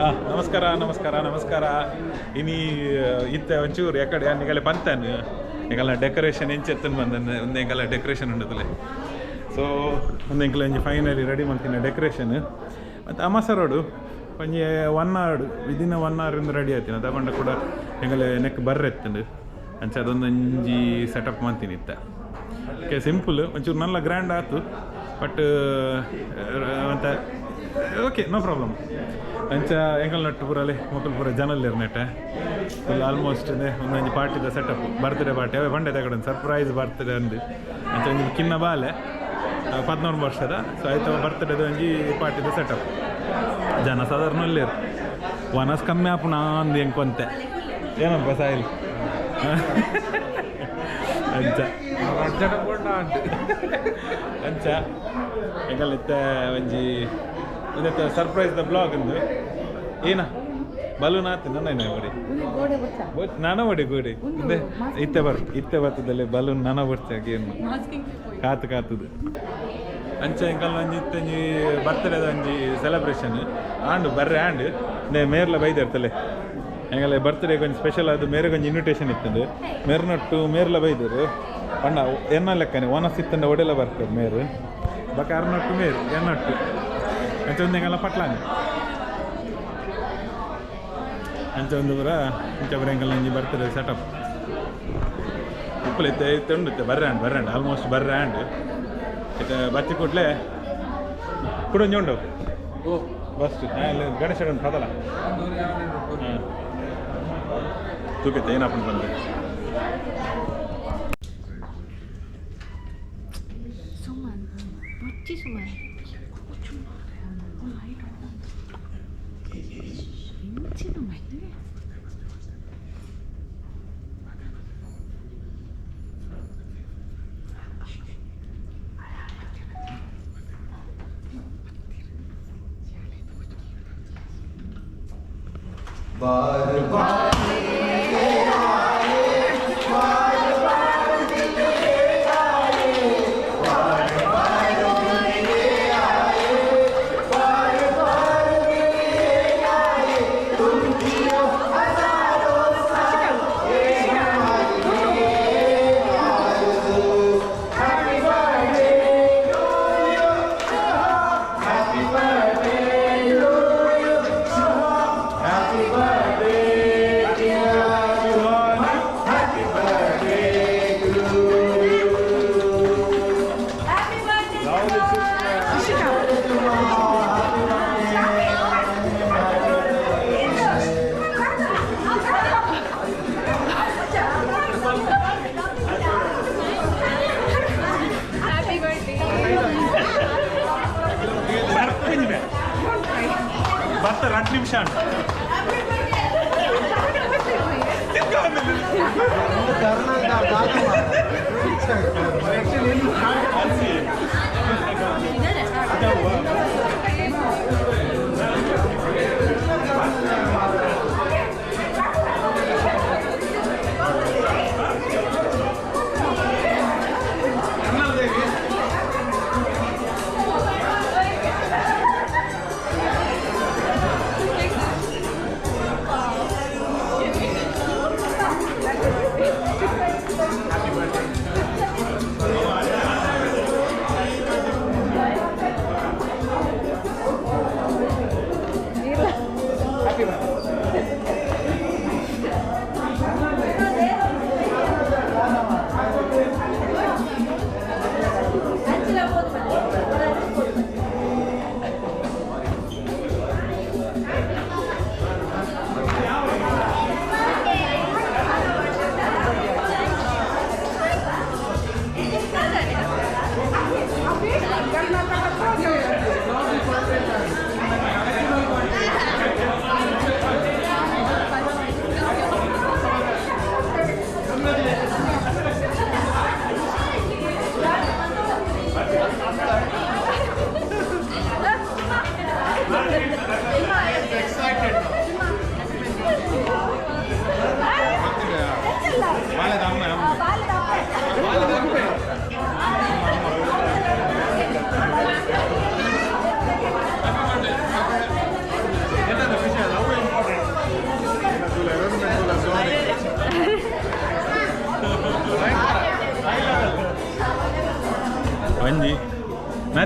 ನಮಸ್ಕಾರ ನಮಸ್ಕಾರ ನಮಸ್ಕಾರ. ಇನಿ ಇತ್ತೆ ಒಂಚೂರು ಎಕಡೆ ನಿಗಲೆ ಪಂತನ್ ಎಂಕಲ್ನ ಡೆಕೋರೇಷನ್ ಎಂಚೆತ್ತನ್ ಬಂದ ಒಂದು ಎಂಕಲ್ಲ ಡೆಕೋರೇಷನ್ ಉಂಡದಲೆ. ಸೊ ಒಂದು ಎಂಕಲ ಒಂಜಿ ಫೈನಲಿ ರೆಡಿ ಮಾಡ್ತೀನಿ ಡೆಕೋರೇಷನ್. ಮತ್ತು ಅಮಸರೋಡು ಒಂಜಿ 1 hour, within 1 hour ಇಂದ ರೆಡಿ ಆಯ್ತೀನಿ. ತಗೊಂಡ ಕೂಡ ಎಂಗಲೆ ನೆಕ್ ಬರ್ರೆತ್ತಂಡು. ಅಂಚ ಅದೊಂದೊಂಜಿ ಸೆಟಪ್ ಮಾಡ್ತೀನಿ ಇತ್ತ. ಓಕೆ, ಸಿಂಪಲ್, ಒಂಚೂರು ನಲ್ಲ ಗ್ರ್ಯಾಂಡ್ ಆತು, ಬಟ್ ಅಂತ ಓಕೆ, ನೋ ಪ್ರಾಬ್ಲಮ್. ಅಂಚ ಎಂಕಲ್ ನಟ್ಟು ಪೂರಲ್ಲಿ ಮೊಕಲ್ ಪೂರ ಜನಲ್ಲೇರು ನೆಟ್ಟೆ ಫುಲ್ ಆಲ್ಮೋಸ್ಟ್ ಒಂದೊಂಜಿ ಪಾರ್ಟಿದ ಸೆಟಪ್, ಬರ್ತ್ಡೇ ಪಾರ್ಟಿ. ಅವೇ ಬಂಡೆ ತಗೊಂಡು ಸರ್ಪ್ರೈಸ್ ಬರ್ತ್ಡೇ ಅಂದು. ಅಂಚ ಒಂಜಿ ಕಿನ್ನ ಬಾಲೆ, 13 ವರ್ಷದ. ಸೊ ಆಯ್ತು, ಬರ್ತ್ಡೇದ ಒಂಜಿ ಪಾರ್ಟಿದ ಸೆಟಪ್. ಜನ ಸಾಧಾರಣ ಅಲ್ಲೇರು, ವನಸ್ ಕಮ್ಮಿ ಆಪುಣ ಅಂದು ಎಂಕೊಂತೆ ಏನಪ್ಪ ಸಾಯಿಲ್ ಅಂಚ. ಅಂಚ ಎಂಕಲ್ ಇತ್ತೆ ಒಂಜಿ ಇದಕ್ಕೆ ಸರ್ಪ್ರೈಸ್ the blog ಅಂದು. ಏನ ಬಲೂನ್ ಆತು ನನ್ನ ಹೊಡಿ ನಾನ ಹೊಡಿ ಗೋಡಿ ಇಂದೆ ಇತ್ತೆ ಬರ್ ಇತ್ತೆ ಬರ್ತದಲ್ಲಿ ಬಲೂನ್ ನನ ಬರ್ಚಾಗ ಏನು ಕಾತು ಕಾತುದು. ಅಂಚ ಎಂಕಲ್ ಒಂಜಿ ಇತ್ತೆ ಒಂಜಿ ಬರ್ತಡೇದ ಒಂಜಿ ಸೆಲೆಬ್ರೇಷನ್ ಆಂಡು ಬರ್ರೆ ಆಂಡ್ ನೇ ಮೇರ್ಲ ಬೈದಿರ್ತಲೆ. ಎಂಗಲೆ ಬರ್ತ್ಡೇ ಒಂಜಿ ಸ್ಪೆಷಲ್ ಅದು ಮೇರೆ ಒಂಜಿ ಇನ್ವಿಟೇಷನ್ ಇತ್ತಂದು. ಮೇರ್ನೊಟ್ಟು ಮೇರ್ಲ ಬೈದರು ಅಣ್ಣ ಎನ್ನ ಲೆಕ್ಕನೆ ಒನಸ್ ಇತ್ತಂಡ ಒಡೆಲ ಬರ್ತದೆ ಮೇರು ಬಕ ಅರ್ನೊಟ್ಟು ಮೇರು ಎನ್ನೊಟ್ಟು. ಅಂಚ ಒಂದು ಎಂಗಲ್ಲ ಪಟ್ಲಾಂಗ್ ಅಂಚ ಒಂದು ಪೂರ ಇಂಚ ಪೂರ ಎಂಕಲ್ ಒಂಜಿ ಬರ್ತದೆ ಸೆಟಪ್ ಉಪ್ಪು ಇತ್ತೆ ಇತ್ತೆ ಉಂಡು. ಇತ್ತೆ ಬರ್ರೆ ಆಂಡ್, ಬರ್ರೆ ಆಂಡ್, ಆಲ್ಮೋಸ್ಟ್ ಬರ್ರೆ ಆಂಡ್. ಇತ್ತೆ ಬತ್ತಿ ಕೂಡಲೇ ಕುಡೊಂಜಿ ಉಂಡು ಬಸ್ ಗಣೇಶ ಉಂಟು ಪದಲ. ಹಾಂ, ತೂಕೈತೆ ಏನಪ್ಪ ಬಂದೆ. ಸುಮನ್ ಬುಚ್ಚಿ ಸುಮನ್ ಎಂಚಿನ ಮಲ್ಲೆ. बार बार बार बार दिल ये आए, बार बार दिल ये आए, बार बार दिल ये आए, तुम जियो हजारों साल, ये हमारी Arzoo. Happy birthday to you, happy birthday to you, happy birthday dear happy birthday to you. Happy birthday. Happy birthday. ಬರ್ತ 2 ನಿಮಿಷ ಉಂಟು.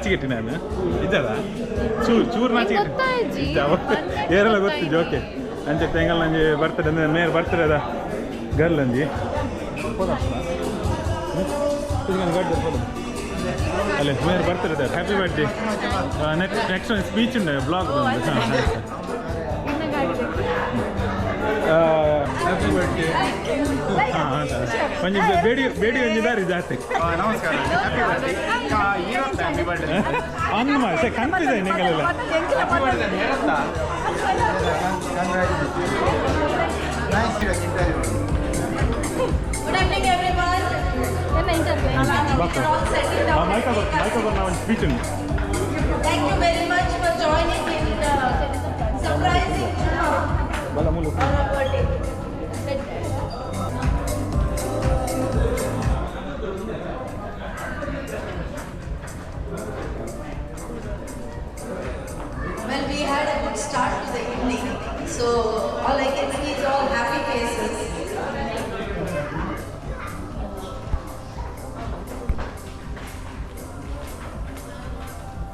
ನಾಚಿಗೆಟ್ಟಿ ನಾನು ಇದ್ದದ ಚೂರು ಚೂರು ನಾಚಿಗೆಟ್ಟಿ. ಗೊತ್ತಾಯ್ಜಿ. ಏರೆಲ್ಲ ಗೊತ್ತಿಜ್ಜಿ. ಓಕೆ, ಅಂಚೆ ತೆಂಗಲ್ ನಂಜಿ ಬರ್ತಡೆ ಅಂದ್ರೆ ಮೇರ್ ಬರ್ತಡೆದ ಗರ್ಲ್ ಅಂಜಿ ಅಲ್ಲೇ ಮೇರ್ birthday, happy birthday. Next next ಒಂದು ಸ್ಪೀಚ್ ಉಂಟು, ಬ್ಲಾಗ್. Happy birthday. ಹಾಂ ಹಾಂ, ಒಂಜಿ ಬೇಡಿ ಬೇಡಿ ಒಂಜಿ ದಾರಿ ಜಾಸ್ತಿ. ನಮಸ್ಕಾರ, ಹ್ಯಾಪಿ ಬರ್ತ್ಡೇ. ಈರತ್ತ ಹ್ಯಾಪಿ ಬರ್ತ್ಡೇ. ಅನ್ನ ಮಾಡಿ ಕನ್ಫ್ಯೂಸ್ ಆಯ್ತು ನಿಂಗೆಲ್ಲ. Good evening, everyone. ಬಾಕ. We're all settled down. ಮೈಕ ಮೈಕ ನಾವು ಒಂದು ಸ್ಪೀಚ್ ಉಂಟು. Thank you very much for joining in surprising Chuma ಬಲ ಮೂಲ on her birthday. Well, we had a good start to the evening, so all I can see is all happy faces.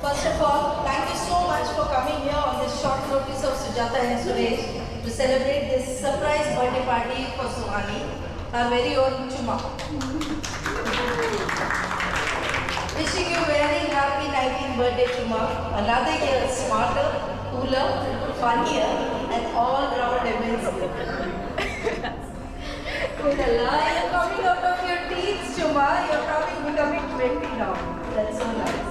First of all, thank you so much for coming here on this short notice of Sujata and Suresh to celebrate this surprise birthday party for Suhani, our very own Chuma. Wishing you very happy 19th birthday, Chuma. Another year smarter, cooler, funnier, and all-round amazing. Kudala, you're coming out of your teens, Chuma. You're coming, becoming 20 now. That's so nice.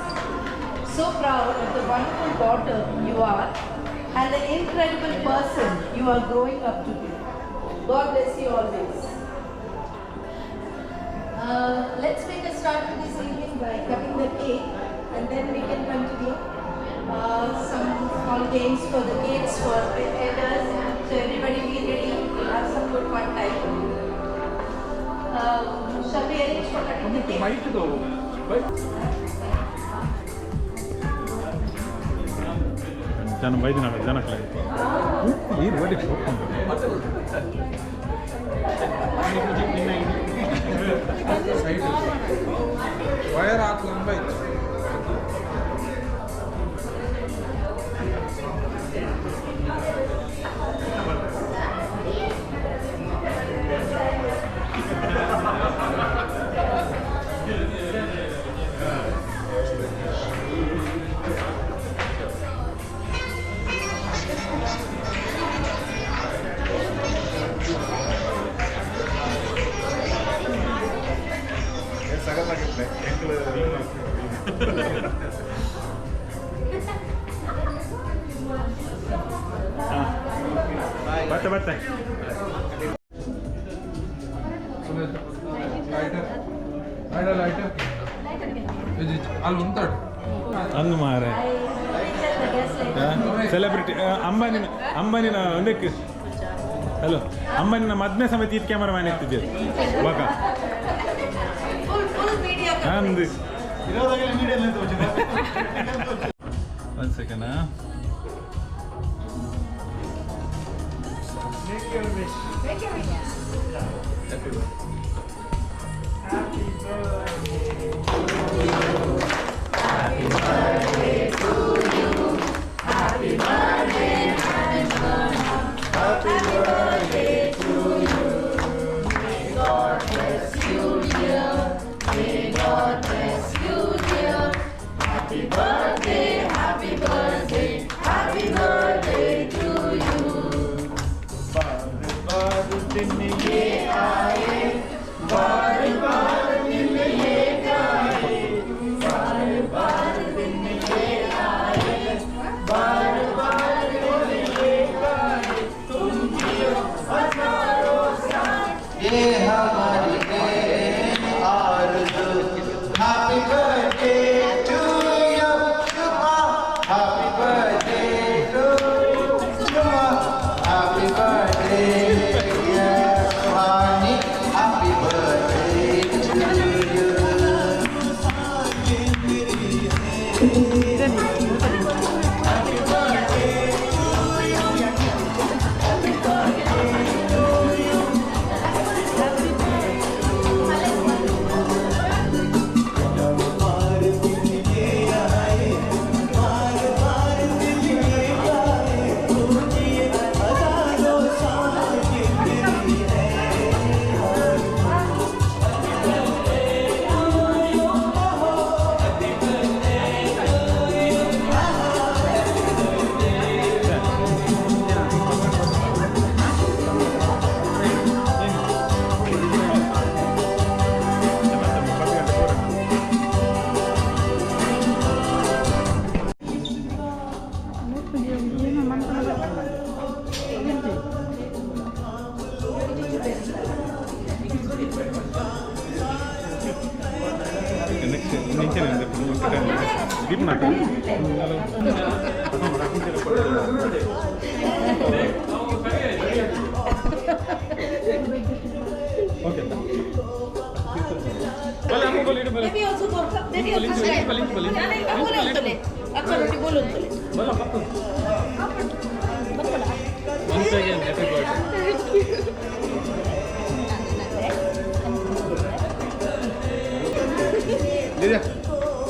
So proud of the wonderful daughter you are and the incredible person you are growing up to be. God bless you always. Let's make a start to this evening by cutting the cake and then we can continue. Some small games for the kids, for the elders. So everybody be ready. We'll have some good fun time. Shall we arrange for cutting the cake? ಜನ ಬೈದಿನ ಜನಕ್ಲೆ ನೀರು ಬಡಿ. Wire ಆತ್ ಲಂಬ ಇತ್ತು. ಬತ್ತೆ ಬತ್ತೆ. Lighter lighter lighter ಅಲ್ಲಿ ఉంటాడు. ಅಂದು ಮಾರೆ. I tell the guests later. Celebrity ಅಂಬಾನಿನ ಅಂಬಾನಿನ ಒಂದಕ್ಕೆ ಹಲೋ ಅಂಬಾನಿನ ಮದ್ಮೆ ಸಮೇತ ಇದು ಕ್ಯಾಮರಾ ಮ್ಯಾನ್ ಇತ್ತಿದ್ದೀರಿ ಬಾಕ. Full, full media ಅಂದು coverage. ಒಂದು ಸೆಕೆಂಡ್. ये हमारी Arzoo. Happy birthday to you, Shubha. Happy birthday to Shubha. Happy birthday, dear Suhani. Happy birthday to you. Okay. Once again, happy birthday.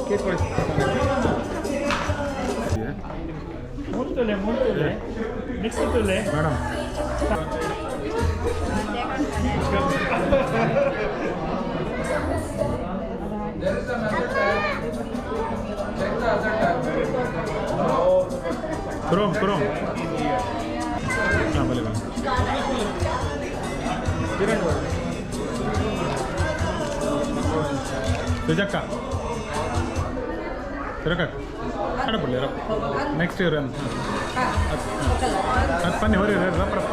Cake ಕೊಡಿ. ಮೂರ್ತುಲೆ ಮೂರ್ತುಲೆ ಮಿಕ್ಸ್ ತುಲೆ. ಮೇಡಮ್. Chrome Chrome. ಹಾಂ, ಬಲಿ ಬಲಿ. ಸುಜಕ್ಕ, ಸುರಕ್ಕ ಕಡಪಳ್ಳಿ. Next year ಅದು ಬನ್ನಿ. ಹೊರಿ ರಪ್ಪ ರಪ್ಪ.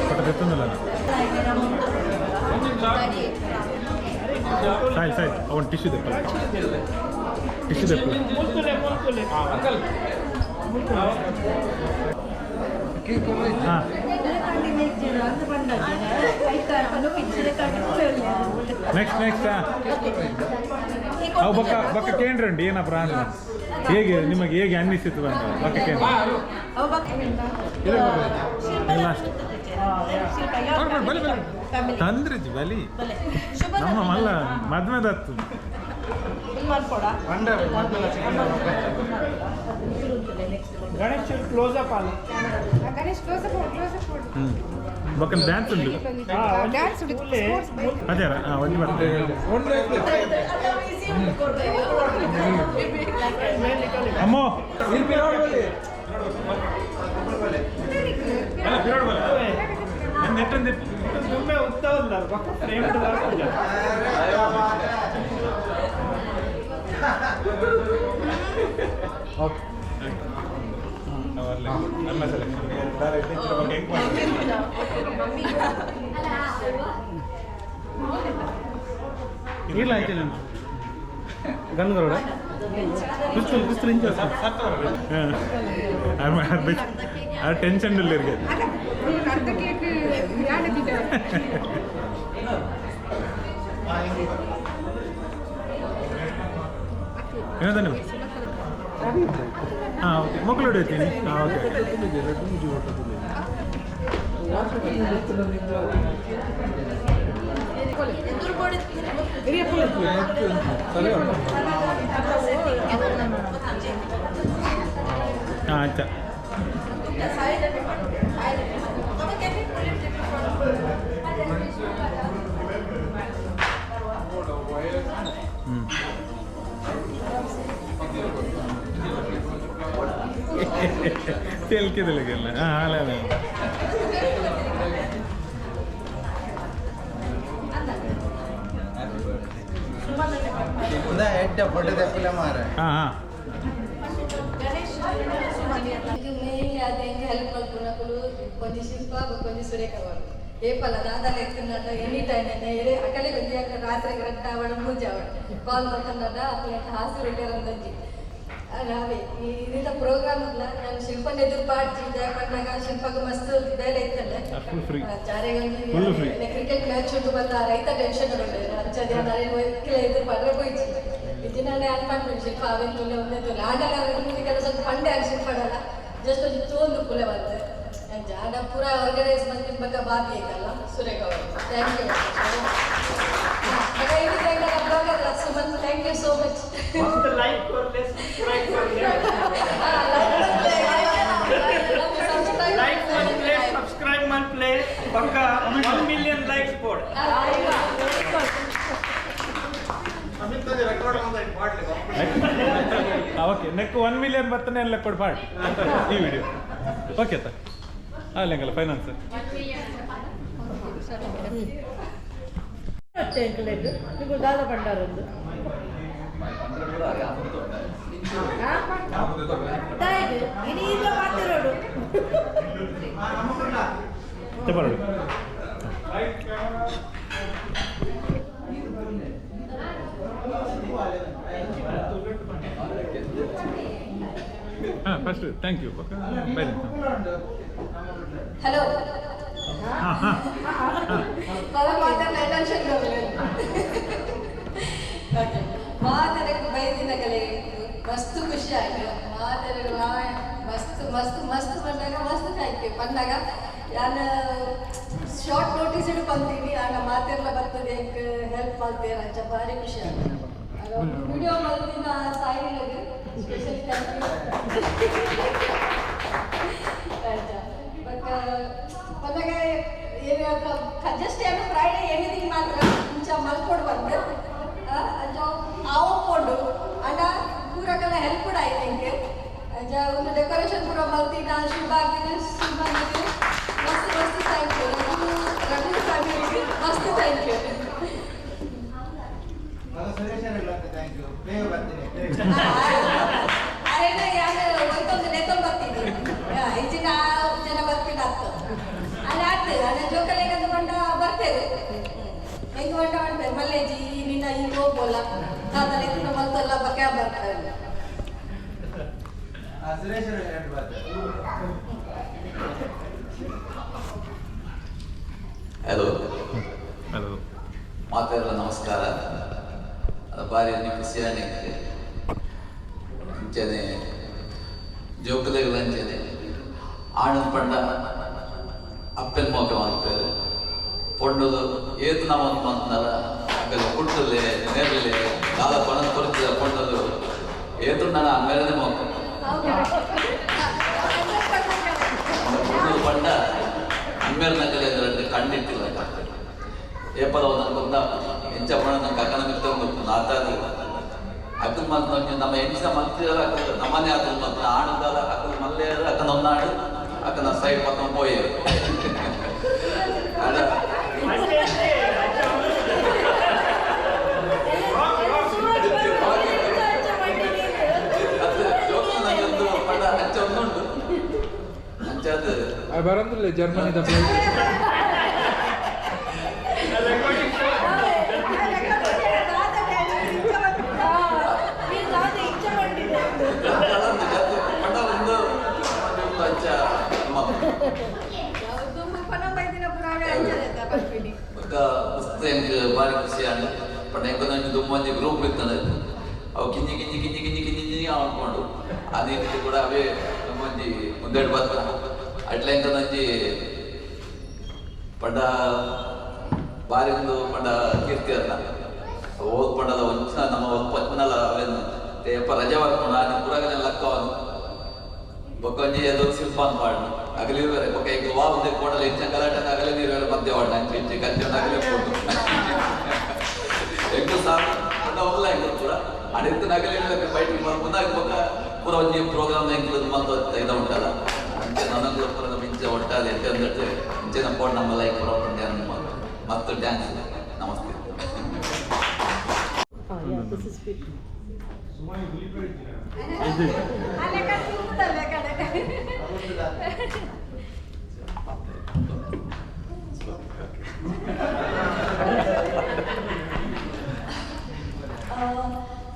ಪಟ್ಟ ತೆತ್ತೊಂದಲ್ಲ. ಸಾಯ್ ಸಾಯ್, ಅವನು ಟಿಶ್ಯೂ ದೆಪ್ಪಲ್ಲ, ಟಿಶ್ಯೂ ದೆಪ್ಪಲ್ಲ. ಮೂರ್ತುಲೆ ಮೂರ್ತುಲೆ. ಹಾಂ, next next. ಅವು ಬಕ್ಕ ಬಕ್ಕ ಕೇಂದ್ರ ಉಂಟು. ಏನಪ್ಪ ಪ್ರಾಣ, ಹೇಗೆ ನಿಮಗೆ ಹೇಗೆ ಅನ್ನಿಸಿತು ಅಂತ ಬಕ್ಕ ಕೇಂದ್ರ. ಲಾಸ್ಟ್ ಬಲಿ ಬಲಿ ತಂದ್ರಿಜಿ ಬಲಿ. ನಮ್ಮ ಮಲ್ಲ ಮದ್ಮೆದತ್ತು. ಗಣೇಶ್ ಕ್ಲೋಸ್ ಅಪ್ ಅಲ್ಲ. Ganesh close up, close up. ಹ್ಞೂ, ಬಕ್ಕ ಡ್ಯಾನ್ಸ್ ಉಂಟು. ಡ್ಯಾನ್ಸ್. ಅದೇ ಹಾಂ, ಒಂಜಿ ಬರ್ತದೆ. ಅಮ್ಮೋ ತುಂಬೆ ಉತ್ತವಲ್ಲ ಬಕ್ಕ ಫ್ರೇಮ್. ಓಕೆ. ನಮ್ಮ ಸೆಲೆಕ್ಷನ್ ಇಲ್ಲ ಆಯ್ತು. ಗನ್ಗರೋಡ ಪಿಸ್ತೂಲ್ ಪಿಸ್ತೂಲ್ ಇಂಚ. ಟೆನ್ಷನ್ ಇಲ್ಲ ಇರ್ಗೆ. ಅರ್ಧ ಕೇಕ್ ಯಾಣದಿದ್ದ. ಏನದ ನೀವು? ಹಾಂ, ಓಕೆ. ಮಕ್ಕಳು ಹೊಡಿತೀನಿ. ಹಾಂ, ಓಕೆ. ಹಾಂ, ಅಚ್ಚಾ. ಹ್ಞೂ, ತೇಲ್ಕಿದಿಲ್ಲ. ಹಾಂ, ಅಲ್ಲ ಅಲ್ಲ. ಎಡ್ಡ ಫೋಟೋ ತೆಪ್ಪಲೆ ಮಾರ. ಹಾಂ ಹಾಂ. ಮೇನ್ಲಿ ಅದು ಹೆಂಗೆ ಹೆಲ್ಪ್ ಮಲ್ಪುನಕುಲು ಒಂಜಿ ಶಿಲ್ಪ ಬೊಕ್ಕ ಒಂಜಿ ಸುರೇಖ ಅವರು. ಏಪಲ್ಲ ದಾದಾಲ ಎತ್ತುನಟ ಎನಿ ಟೈಮ್ ಎರೆ ಅಕಲೆ ಒಂಜಿ ರಾತ್ರಿ ಕರೆಕ್ಟ್ ಆವಡ ಮೂಜಿ ಆವಡ ಕಾಲ್ ಮಲ್ತಂಡ ಅಕಲೆ ಹಾಸು ರಿಟೇರ್. ಅವೇ ಇದರಿಂದ ಪ್ರೋಗ್ರಾಮ್ ಇಲ್ಲ. ನಾನು ಶಿಲ್ಪನ ಎದುರು ಪಾಡ್ಜಿ ಪನ್ನಾಗ ಶಿಲ್ಪಗ್ ಮಸ್ತ್ ಬೇಲೆ ಇತ್ತಲ್ಲ. Full free. ಚಾರೆಗೊಂಜಿ Full free. Cricket match ಉಂಟು ಬಂದ ರೈತ ಟೆನ್ಷನ್ ಉಂಟು. ಅಂಚ ನಾನು ಎದುರು ಪಡ್ರೆ ಪೋಯ್ಚಿ ಇಜ್ಜಿನಾನೆ ಅನ್ ಪನ್ಪುಂಡು ಶಿಲ್ಪ ಅವೆನ್ ತುಲೆ ಒಂದೇ ತುಲೆ ಆಂಡಲ ಅವೆನ್ ಕೆಲಸ ಸ್ವಲ್ಪ ಪಂಡೆ ಆಗಿ ಶಿಲ್ಪ ಆಡಲ್ಲ, ಜಸ್ಟ್ ಒಂಜಿ ತೋಂದು ಕುಲೆ ಬಂತೆ. ಅಂಚ ಆಂಡ ಪೂರ ಆರ್ಗನೈಸ್ ಮಂತಿನ ಬಕ್ಕ ಬಾಬಿ ಐತಲ್ಲ ಸುರೇಖ ಅವರು, thank you. Blogger Suman, thank you so much. ಮಸ್ತ್ ಲೈಕ್ ಕೊರ್ಲೆ, ಸಬ್ಸ್ಕ್ರೈಬ್ ಕೊರ್ಲೆ. ಲೈಕ್ ಮನ್ಪ್ಲೆ, ಸಬ್ಸ್ಕ್ರೈಬ್ ಮನ್ಪ್ಲೆ, ಪಕ್ಕ 1 ಮಿಲಿಯನ್ ಲೈಕ್ಸ್ ಬೋರ್ಡ್. ಓಕೆ, ನೆಕ್ 1 ಮಿಲಿಯನ್ ಬರ್ತಾನೆ ಎಲ್ಲ ಕೊಡು ಪಾಟ್ ಈ ವಿಡಿಯೋ. ಓಕೆ ತ ಅಲ್ಲ ಫೈನಾನ್ಸ್. ದಾದ ಭಂಡಾರೊಂದು ಇಡೀ ಮಾತಿರೋಡು. ಬರೋಡು. ಹಾಂ, first thank you by. Hello. ಹಾಂ ಹಾಂ. ಅಟೆನ್ಷನ್. ಓಕೆ, ಮಾತಾಡಕ್ಕೆ ಬೈದಿನ ಕಲೆ ಮಸ್ತ್ ಖುಷಿ ಆಯ್ತು. ಮಾತಾಡ ಮಸ್ತ್ ಮಸ್ತ್ ಮಸ್ತ್ ಬಂದಾಗ ಮಸ್ತ್ thank you ಬಂದಾಗ. ನಾನು ಶಾರ್ಟ್ ನೋಟಿಸ್ ಇಡು ಬಂದೀನಿ. ಆಗ ಮಾತೆಲ್ಲ ಬರ್ತದೆ, ಹೆಲ್ಪ್ ಮಾಡ್ತೀರ ಅಂಚ ಭಾರಿ ಖುಷಿ ಆಯ್ತು. ವಿಡಿಯೋ ಮಲ್ತಿನ ಸಾಯಿನಾಗ ಸ್ಪೆಷಲಿ thank you. But ಬಂದಾಗ ಏನು, ಜಸ್ಟ್ ಏನು ಫ್ರೈಡೇ ಎನಿಥಿಂಗ್ ಮಾತ್ರ ಇಂಚ ಮಲ್ಕೊಡು ಬಂದು ಅಂಚ ಆವೊಂಡು ಅಂಡ ಪೂರಕ್ಕೆಲ್ಲ ಹೆಲ್ಪ್ ಕೂಡ ಆಯ್ತು ಎಂಕೆ. ಅಂಚ ಒಂದು ಡೆಕೋರೇಷನ್ ಪೂರ ಮಲ್ತಿನ ಶುಭಾಗಿನ ಶುಭಾಗಿ ಮಸ್ತ್ ಮಸ್ತ್ thank you. Raghu Raghu ಫ್ಯಾಮಿಲಿಗೆ ಮಸ್ತ್ thank you. Thank you, ಬೇಗ ಬರ್ತೀನಿ. ಅರೇನ ಯಾರು ಒಯ್ತೊಂದು ನೆತ್ತೊಂದು ಬರ್ತೀನಿ ಇಂಚಿನ ಜನ ಬರ್ತೀನಿ ಆತು ಅಲ್ಲಿ ಆಗ್ತದೆ. ಅದೇ ಜೋಕಲೇಗಂತ ಬಂಡ ಬರ್ತೇವೆ, ಹೆಂಗೆ ಬಂಡ ಮಾಡ್ತೇವೆ. ಮಲ್ಲೇಜಿ ನಿನ್ನ ಈಗ ಹೋಗ್ಬೋಲ್ಲ ದಾದಲ್ಲ ಇದನ್ನ ಮಲ್ತಲ್ಲ ಬಕ್ಕೆ ಬರ್ತಾರೆ. ಸುರೇಶ್ ಎರಡು ಬರ್ತಾರೆ. ಹಲೋ. ಹಲೋ. ಮಾತೆಲ್ಲ ನಮಸ್ಕಾರ. ಅದು ಬಾರಿ ಒಂಜಿ ಖುಷಿ ಆನಿಕ್ಕೆ ಅಂಚನೆ ಜೋಕುಲೆಗ್ ಅಂಚನೆ ಆಣನ್ ಪಂಡ ಅಪ್ಪೆನ್ ಮೋಕ ಮನ್ಪೇರು, ಪೊಣ್ಣುಲು ಏತ್ ನಮನ್ ಮಂತ್ನಲ ಅಗಲ ಕುಟ್ಟುಲೆ ನೆರ್ಲೆ ದಾದ ಪಣನ್ ಕೊರ್ತಿದ. ಪೊಣ್ಣುಲು ಏತು ನನ್ನ ಅಮ್ಮೇರನೆ ಮೋಕ. ಪೊಣ್ಣುಲು ಪಂಡ ಅಮ್ಮೇರ್ ನಕಲೆ ಅಂದ್ರೆ ಕಣ್ಣಿಟ್ಟಿಲ್ಲ. ಏಪದ ಒಂದೊಂದು ಎಂಚ ಪಣ ನಂಗೆ ಅಕ್ಕನ ಮಿತ್ತ ಗೊತ್ತು ನಾತಾದು ಅಕ್ಕನ ಮಂತ್ ನಮ್ಮ ಎಂಚಿನ ಮಂತ್ರಿಯರ ಅಕ್ಕ ನಮ್ಮನೆ ಆತನ ಮಂತ್ರ ಆಣದಾಲ ಅಕ್ಕನ ಮಲ್ಲೆಯರು ಅಕ್ಕನ ಒನ್ನಾಡು ಅಕ್ಕನ ಸೈಡ್ ಪಕ್ಕ ಪೋಯರು ಅಡ. ಅದು ಜೋಕುಲು ನಂಗೆ ಪಂಡ ಅಂಚ ಒಂದುಂಡು ಅಂಚಾದ. ಬರಂದಿಲ್ಲ ಜರ್ಮನಿದ ಫ್ಲೈಟ್. ಪಂಡ ಒಂದು ಒಂದು ಅಂಚ ನಮ್ಮ ಬೊಕ್ಕ ಮಸ್ತ್ ಎಂಕ್ ಬಾರಿ ಖುಷಿ ಆಂಡ್. ಪಂಡ ಎಂಕೊಂದೊಂಜಿ ದುಂಬೊಂಜಿ ಗ್ರೂಪ್ ಇತ್ತಂಡ್. ಅವು ಕಿಂಜಿ ಕಿಂಜಿ ಕಿಂಜಿ ಕಿಂಜಿ ಕಿಂಜಿ ಕಿಂಜಿ ಅನ್ಕೊಂಡು ಅದೇ ರೀತಿ ಕೂಡ ಅವೇ ನಮ್ಮೊಂಜಿ ಮುಂದೆಡ್ ಬತ್ತ ಅಟ್ಲೆ ಎಂಕೊಂದೊಂಜಿ ಪಂಡ ಬಾರಿ ಒಂದು ಪಂಡ ಕೀರ್ತಿ ಅಲ್ಲ ಓದ್ ಪಂಡದ ಒಂಚಿನ ನಮ್ಮ ಒಪ್ಪತ್ನಲ ಅವೇನು ಏಪ ರಜೆ ಬರ್ಕೊಂಡು ಆನಿ ಪೂರಗನೆ ಲಕ್ಕವನು. ಬೊಕ್ಕ ಒಂಜಿ ಅದು ಶಿಲ್ಪಾನ್ ಪಾಡ್ನು ಅಗಲಿ ಬೇರೆ. ಬೊಕ್ಕ ಈಗ ವಾ ಒಂದೇ ಕೋಡಲ ಇಂಚ ಗಲಾಟೆ ಅಗಲಿ ನೀರು ಬೇರೆ ಮಧ್ಯೆ ವಾಡ್ನ ಅಂಚೆ ಇಂಚೆ ಕಂಚೆ ಅಗಲಿ ಪೋಟು ಎಂಕು ಸಾಕು ಪಂಡ ಒಲ್ಲ ಎಂಕು ಪೂರ ಅಡಿತ್ತು ನಗಲಿ ಬೈಟ್ ಮುಂದಾಗ. ಬೊಕ್ಕ ಪೂರ ಒಂಜಿ ಪ್ರೋಗ್ರಾಮ್ ಎಂಕ್ಲು ಮಲ್ತ ಇದ ಉಂಟಲ್ಲ ಅಂಚೆ ನನಂಗ್ಲು ಪೂರ ನಮ್ಮ ಇಂಚೆ ಒಟ್ಟಾದ ಎಂಟೆ ಅಂದಟ್ಟು ಇಂಚೆ ನಮ್ಮ ಪೋಡ್ ನಮ್ಮ ಲೈಕ್ ಪೂರ ಉಂಟು ಮತ್ತು dance. Namaste. This is beautiful.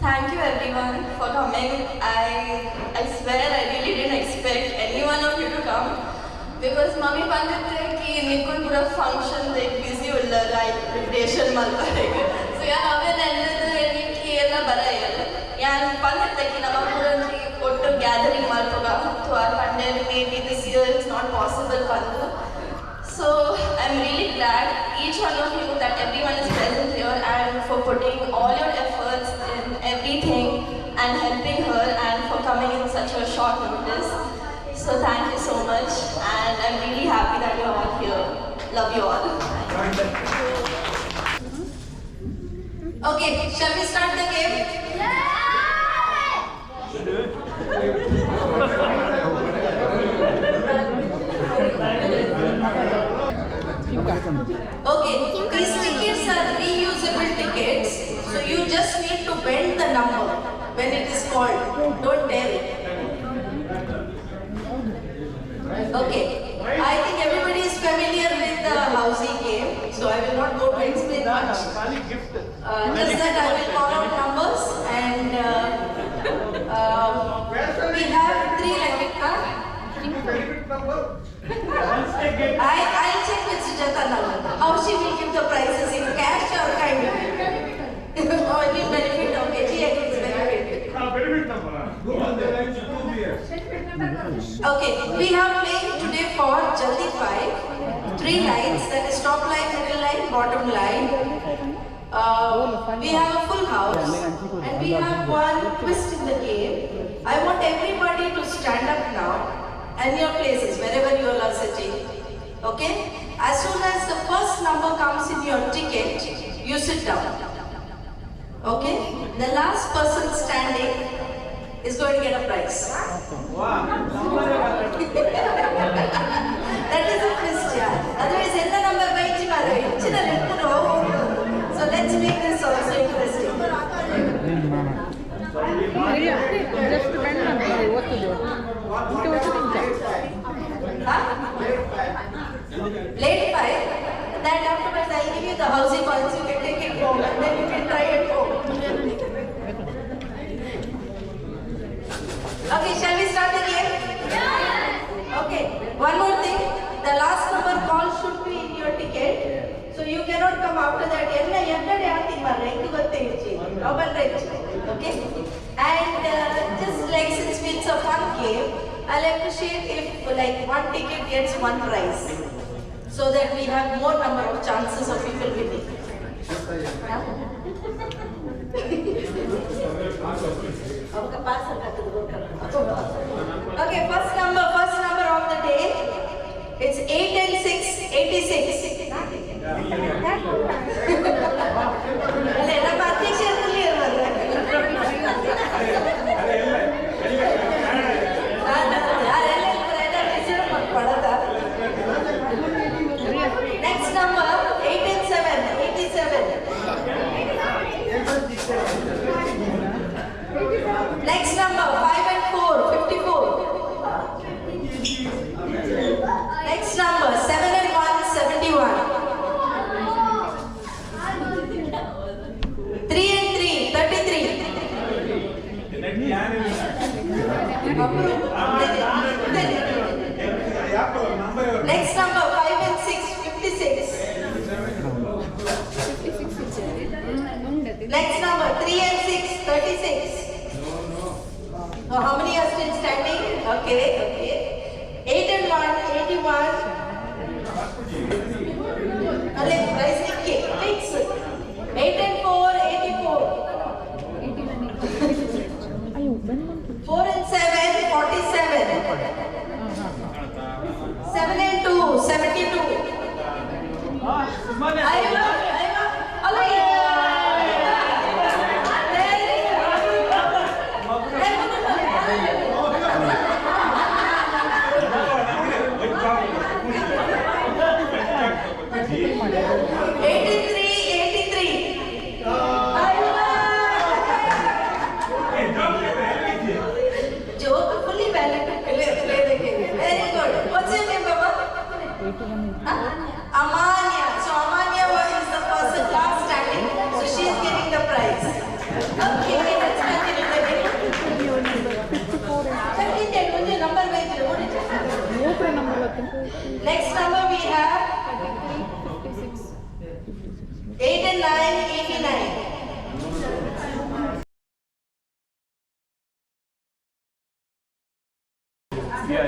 Thank you everyone for coming. I swear I really didn't expect any one of you to come because mummy ಬಂದಿತ್ತೆ ಕಿ ನಿಕುಲ್ ಪೂರ ಫಂಕ್ಷನ್ ಲೈಕ್ ಬ್ಯುಸಿ ಉಳ್ಳಾರ ಪ್ರಿಪ್ರೇಷನ್ ಮಲ್ಪರೆಗ್. ಸೊ ಯಾನ್ ಅವೆಲ್ಲ ಎನ್ನದು ಎನ್ನಿಕ್ಕಿ ಎಲ್ಲ ಬರ ಯಾನ್ ಬಂದಿತ್ತೆ ಕಿ ನಮ್ಮ ಪೂರ ಒಂಜಿ ಒಟ್ಟು ಗ್ಯಾದರಿಂಗ್ ಮಲ್ಪುಗ ಸೊ ಆ ಪಂಡೆಲ್ maybe this year it's not possible ಬಂದು. So I'm really glad each one of you, that everyone is present here and for putting all your efforts in everything and helping her and for coming in such a short notice. So thank you so much and I'm really happy that you're all here. Love you all. Okay, shall we start the game? Okay, these tickets are reusable tickets, so you just need to bend the number when it is called. Don't tear it. Okay, I think everybody is familiar with the housing game, so I will not go to explain much. Just that I will call out numbers and we have three. I'll check with Sujata now. How she will give the prizes, in cash or kind? Oh, any benefit? Okay, she agrees benefit. Okay, we have playing today for Jaldi 5. Three lines, that is top line, middle line, bottom line. We have a full house and we have one twist in the game. I want everybody to stand up now and your places, wherever you all are sitting. Okay? As soon as the first number comes in your ticket, you sit down. Okay? The last person standing is going to get a prize. That is a twist, yeah. Otherwise, ಎಲ್ಲ number ಬೈಚಿ ಮಾರ್ರೆ, ಹೆಚ್ಚಿನ. So let's make this also interesting. Just bend ಒತ್ತುದು ಇಂತ ಒತ್ತುದು ಇಂಚ. Huh? Late five. That afterwards I'll give you the housing coins, you can take it home and then you can try it home. Okay, shall we start the game? Okay, one more thing. The last number call should be in your ticket. So you cannot come after that. ಎಲ್ಲ ಎಕ್ಕಡೆ ಆಗ್ತೀನಿ ಮಾರ್ರೆ, ಎಂಕ್ ಗೊತ್ತೇ ಇಜ್ಜಿ. ಅವ್ ಇಜ್ಜಿ. Okay? And just like since it's a fun game, I'll appreciate if like one ticket gets one prize, so that we have more number of chances of people winning. Okay, parcel. Okay, first number of the day. It's 8 and 6, 86. ಅಲ್ಲ, ನಮ್ಮ ಅಧ್ಯಕ್ಷರು clear ಮಾರ್ರೆ. ಯಾರೆಲ್ಲ reserve ಮಾಡ್ಕೊಳ್ಳೋದ. Next number, 8 and 7, 87. Next number, 5 and 4, 54. Next number, 7 and 1, 71. 3 and 3, 33. Next number, 5 and 6, 56. Next number, 3 and 6, 36. Oh, how many are still standing? Okay. 8 and 1, 81. ಅಲ್ಲೇ prize ನಿಕ್ಕೆ fix. 8 and 4, 84. 4 and 7, 47. 7 and 2, 72. ಅಯ್ಯೋ, ಅಯ್ಯೋ, ಅಲ್ಲ, very good. Very good. 83, 83. Joke fully valid to play the game. Very good. What's your name, Baba? Huh? Amanya. So Amanya is the person last standing. So she is getting the prize. Okay, let's continue the game. Continue, number wait. Next number we have 8 and 9, 89.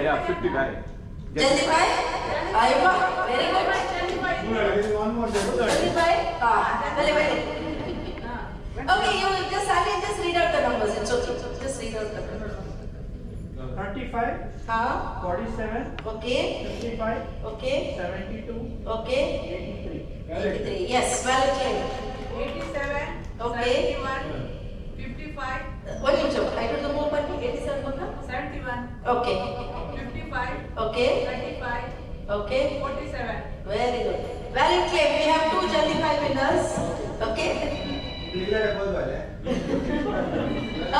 Yeah, 55. 25? ಅಯ್ಯೋ, very good. 25? Ah, very, very. Okay, you just Ali, just read out the numbers. It's okay. Just read out the numbers. 35, Huh? 47, 55, 72, 83. 83. Yes, valid claim. 87, Okay. 71, 55, ಒಂದು ನಿಮಿಷ, I don't move ಬನ್ನಿ. 87 ಬಂದ. 71, 55, 35, 47. Very good. Valid claim. We have two Jaldi 5 winners. Okay.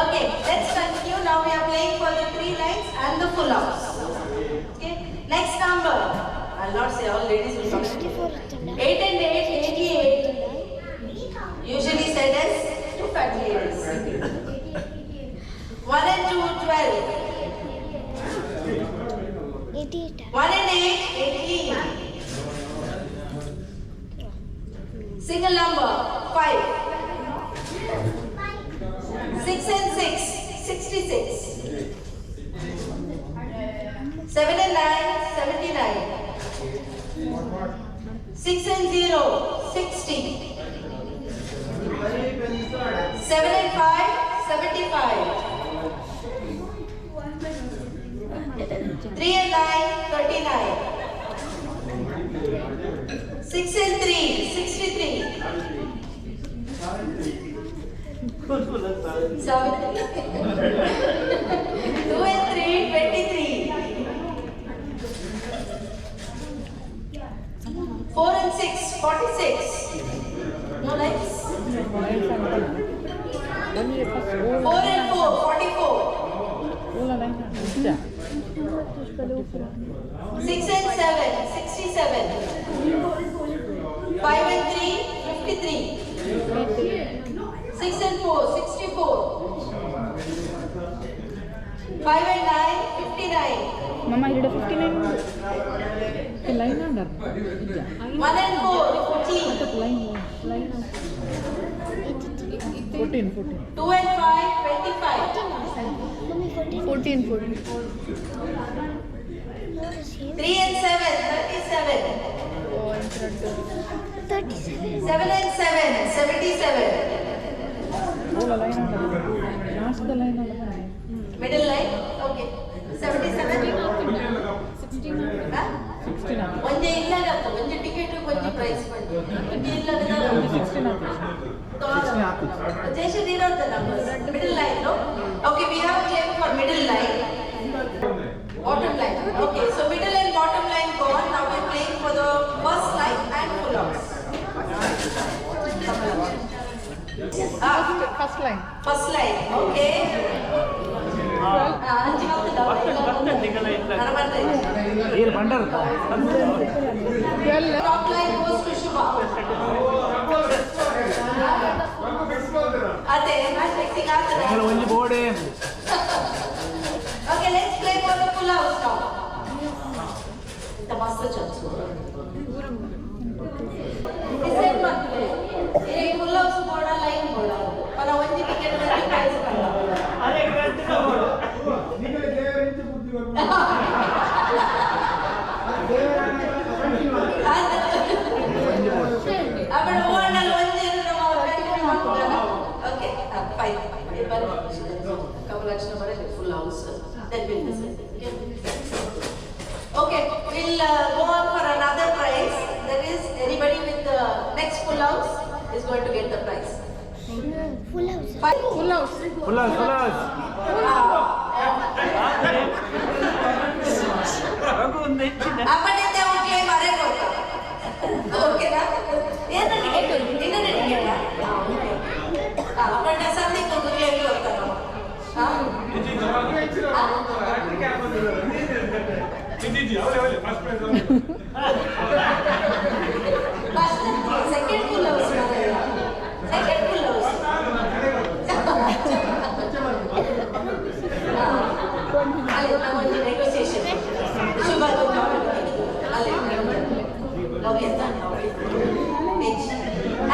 Okay, let's continue. Now we are playing for the three lines and the full house. Okay. Next number. I'll not say, all ladies will know. 8 and 8, 88. Usually said as two fat ladies. 1 and 2, 12. Single number, 5. 6 and 6, 66. 7 and 9, 79. 6 and 0, 60. 7 and 5, 75. 3 and 9, 39. 6 and 3, 63. 7, 2 and 3, 23. 4 and 6, 46. No lights? 4 and 4, 44. 6 and 7, 67. 5 and 3, 53. 6 and 4, 64. 5 and 9, 59. Mama, you did a 59. Line under. 1 and 4, 14. Line. 14, 14. 2 and 5, 25. 14, 14. 3 and 7, 37. 37. 7 and 7, 77. Last the line. Middle line? Okay. 77? 16. Huh? 16. ಒಂಜೆ ಇಲ್ಲದ ಒಂಜೆ ticket ಒಂಜಿ price ಬಂದು ಒಂಜೆ ಇಲ್ಲದ 16. Jayshree, read out the numbers. Middle line, no? Okay, we have claim for middle line. Bottom line. Okay, so middle and bottom line gone. Now we're playing for the first line and full house. Ah, First line. First line. Okay. Top line goes to Shubha. ಅದೇ match fixing ಆಗ್ತದೆ. ಒಂಜಿ ಬೋರ್ಡೆ. Okay, let's play for the full house now. The master chance. Decide ಮಾಡ್ತಾರೆ. ಈ full house ಬೋರ್ಡ line ಬೋರ್ಡ. ಪನ ಒಂಜಿ ticket ಒಂಜಿ price ಪಂಡ. ಅಪ್ಪಡ ಓಣಲ್ ಒಂಜಿ ನಮ್ಮ ಓಕೆ ಫೈನ್. ಕಮಲಾಕ್ಷನ ಬರಲಿ full house. Then we'll decide. Okay. Okay, we'll go on for another prize. That is, anybody with the next full house is going to get the prize. Full house. Five. Full house. Full house, full house. ಅಪ್ಪನಿಂದ claim ಅರೆ ಕೊಡ್ತ. ಓಕೆನಾ? ಏನು ticket? ಇನ್ನೊಂದು ticket? Appanna Sandeep ಒಂದು claim ಕೊಡ್ತಾರ. First, second full house. Second full house. ಅಲ್ಲಿ ಒಂದು negotiation. ಶುಭ ಅಲ್ಲಿ. Okay,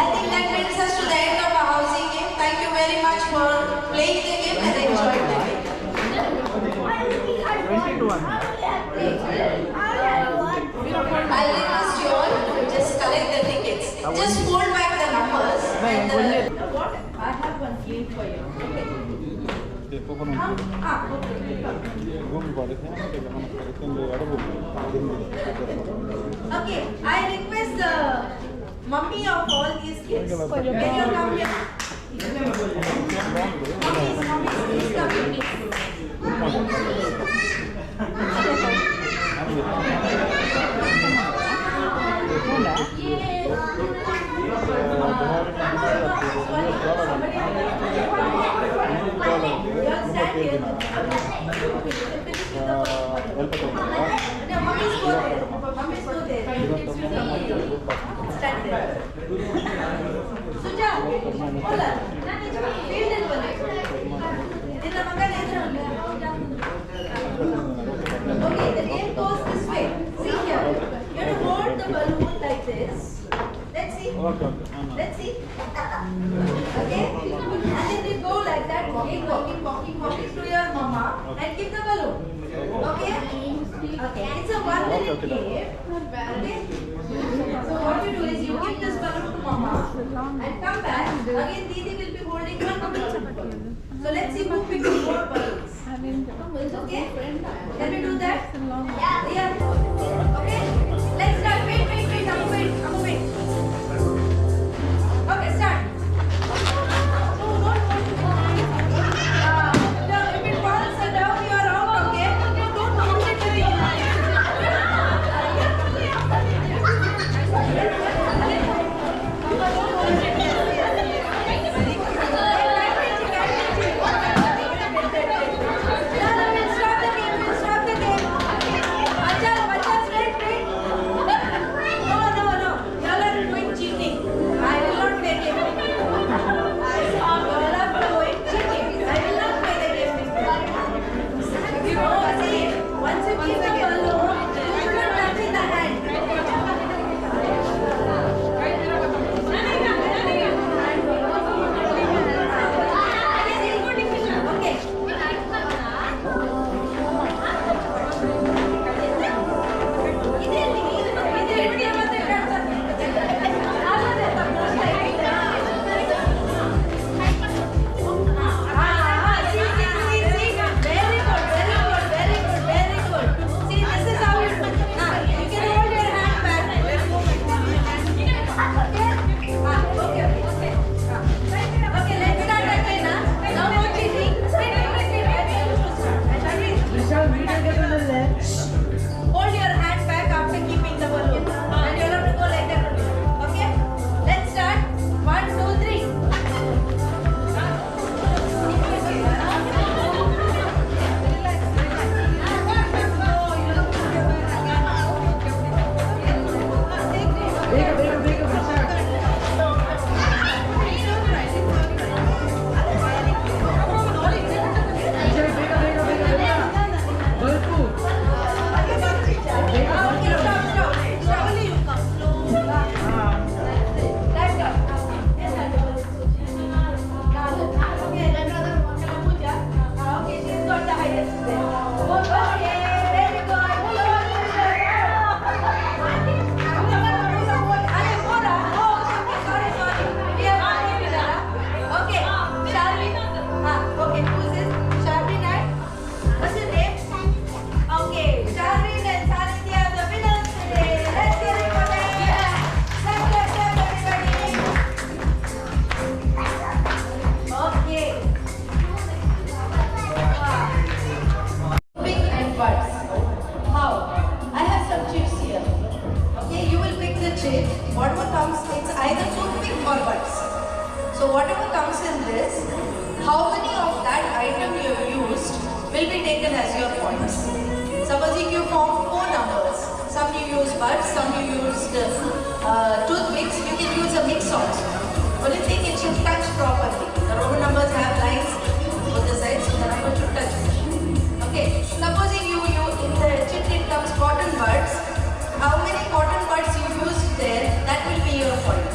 I think that brings us to the end of our housing game. Thank you very much for playing the game and enjoying the game. 21. I request you all to just collect the tickets. Just fold back the numbers. And the, what? I have one game for you. Okay. Ah, okay. Okay, I request the mummy of all these kids. Can you come here? Mummies, mummies, please come here. Stand here. No, mummies go there. Mummies go there. Stand there. Suja, hola. Field ಅಲ್ಲಿ ಬನ್ನಿ. ನಿನ್ನ ಮಗನ ಎದುರು. Okay, the game goes this way. See here. You have to hold the balloon like this. Let's see. Okay, okay. Let's walking, walking, walking to your mama and give the balloon. Okay? Okay. It's a 1 minute game. Okay? So what you do is you give this balloon to mama and come back. Again, Didi will be holding one balloon. So let's see who picks more balloons. Okay? Can we do that? Yeah. Okay? Let's start. Wait, wait, wait. Amu, wait. Amu, wait. Okay, start. No, don't hold it. No, if it falls down, you are out, okay? No, don't hold it with your hand. Don't hold it. No, no, we'll stop the game. We'll stop the game. Achal, Achal, wait, wait. No, no, no. Y'all are doing cheating. I will not play game. Y'all are doing cheating. I will not play the game with you. No, see, once you keep the balloon, you should not touch in the hand. Okay. See, see, see, see. Very good, very good, very good, very good. See, this is how you do. You can hold your hand back. Okay? Okay, okay. Okay, let's start again. Huh? Now no cheating. Wait, wait, wait, wait. I will to start. Hold your hand back after keeping the balloon. And you'll have to go like that only. Okay? Let's start. One, two, three. ಬೇಗ ಬೇಗ ಬೇಗ. ಬೇಗ ಬೇಗ ಬೇಗ ಬೇಗ bulb. Okay, stop, stop. Slowly you come. Back up. Okay, Pooja. Okay, she's got the highest there. Okay, very good. Sorry, sorry. We have one winner. Okay, Sharvin. Okay, who's this? Sharvin and what's your name? Okay, Sharvin and Sanidhya are the winners today. Let's hear it for them. Clap, clap, clap, everybody. Okay. Pick and buds. How? I have some chips here. Okay, you will pick the chip. Whatever comes, it's either toothpick or buds. So whatever comes in this, how many of that item you have used will be taken as your points. Supposing you form four numbers, some you use buds, some you used toothpicks, you can use a mix also. Only thing, it should touch properly. The Roman numbers have lines both the sides, so the number should touch. Okay, supposing you in the chit it comes cotton buds, how many cotton buds you used there, that will be your point.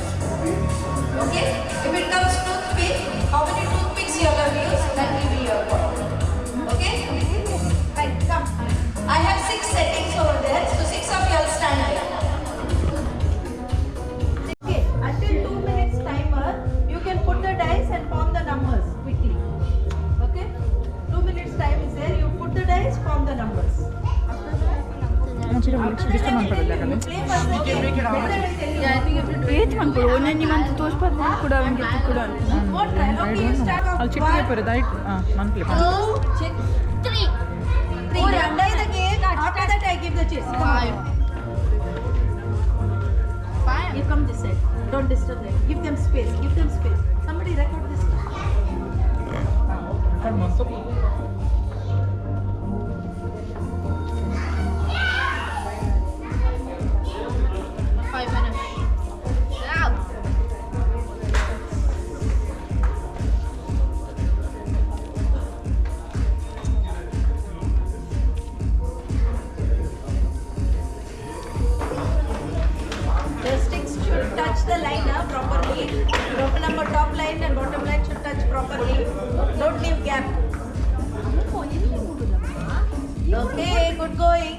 Okay, if it comes toothpick, how many toothpicks you have used, that will be your point. Okay, right, come. I have six settings over there, so six of you all stand there. Okay, until 2 minutes timer, you can put the dice and form the numbers quickly. Okay, 2 minutes time is there. You put the dice, form the numbers. Disturb ಮನ್ಪಡಲ್ಲ. Play first the game. Then I tell you. Yeah, I think if you do ಏತ್ ಮನ್ಪಡು ಒಂದೊಂದು ಮಂತ್ ತೋಜ್ಪದ್ ಕೂಡ ಅವಂಗೆ ಕೂಡ. More try. Okay, you start off. ಅಲ್ಲಿ ಚಿಕ್ಕ One, paper ದೈಟ್ ಹಾಂ ಮನ್ಪ್ಲೆ. two, three. Three. You play the game. After that, I give the chits. Five. Five. You come this side. Don't disturb them. Give them space. Give them space. Somebody record this. Record ಮಸ್ತ್. 5 minutes. Out. The sticks should touch the line properly. Roman number top line and bottom line should touch properly. Don't leave gap. Good going.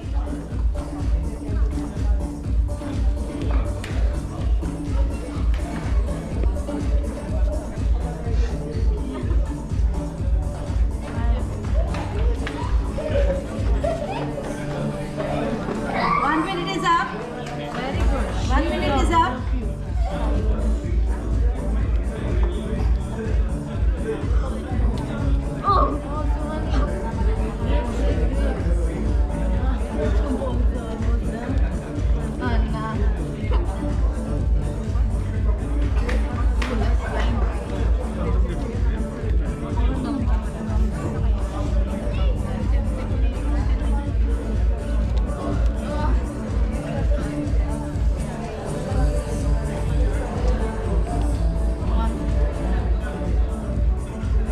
1 minute is up. Very good. 1 minute is up.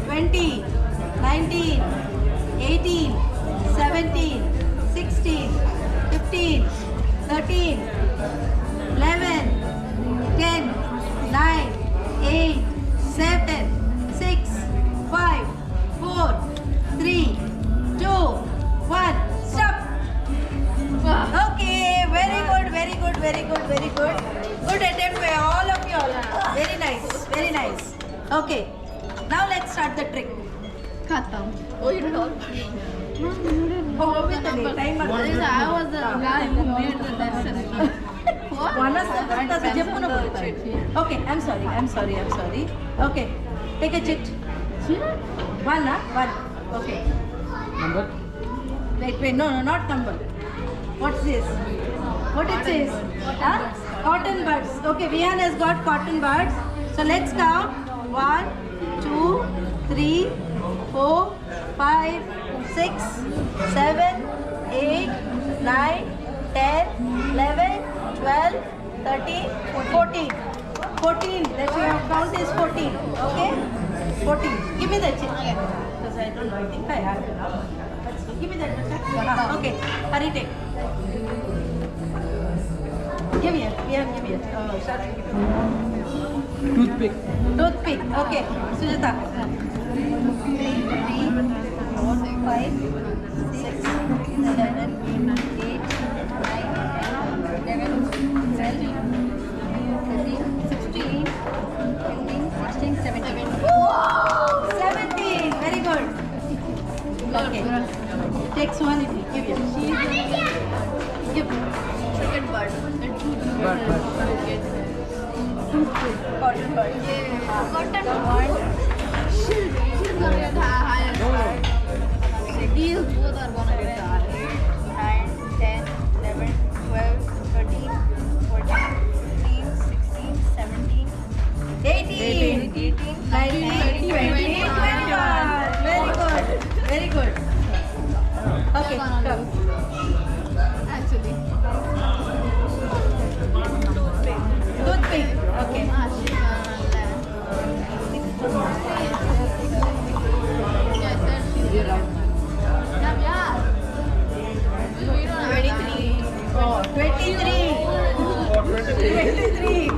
20, 19, 18, 17, 16, 15, 13, 11, 10, 9, 8, 7, 6, 5, 4, 3, 2, 1. Stop. Okay, very good, very good, very good, very good. Good attempt by all of you all. Very nice, very nice. Okay, now let's start the trick. Khatam. Oh, you did all. Oh, time. I was the guy who made the necessary. Okay, I'm sorry, I'm sorry, I'm sorry. Okay, take a chit. One, huh? One. Okay. Number? Wait, wait, no, no, not number. What's this? What it says? Huh? Cotton buds. Okay, Vihan has got cotton buds. So let's count. 1, 2, 3, 4, 5, 6, 7, 8, 9, 10, 11, 12, 13, 14. 14. That you have count is 14. Okay? 14. Give me that chit. Because I don't know. I think I have enough. But still, give me that. Ah, okay. Hurry, take. Give here. Vihan, give here. Oh, Shastri, give here. Toothpick. Toothpick. Okay. Sujata. 3, 4, 5, 6, 7, 8, 9, 11, 12, 13, 16, 15, 16, 17. 17. Very good. Okay. Take Suhaniti. Give here. Give. Second bird. Bird, bird. Cotton bud. Cotton bud. She's gonna get the highest card. These both are gonna get the highest. 9, 10, 11, 12, 13, 14, 15, 16, 17, 18, 18, 19, 20, 21. Very good. Very good. Okay, come. Actually. Toothpick. Okay. Ah, she's gonna land. Yeah, I said she's gonna. Yeah. We don't have 23. Oh, 23. 23.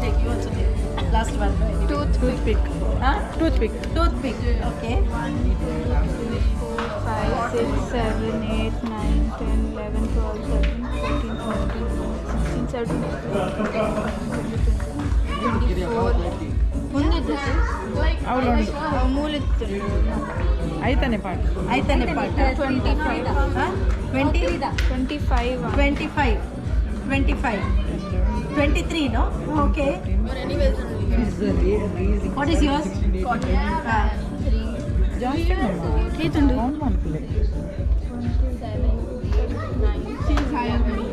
Take, you also take. Last one. Toothpick. Huh? Toothpick. Toothpick. Okay. 4, 5, 6, 7, 8, 9, 10, 11, 12, 13, 14, 15, 16, 17, 18, 19, 20, 24. ಐತನೇ ಪಾಠ. ಐತನೇ ಪಾಠ. 25. 20? 25. 25. 25. 23, no? Okay. But anyways, What is yours? Ah. ಏತುಂಡು? She's higher than me.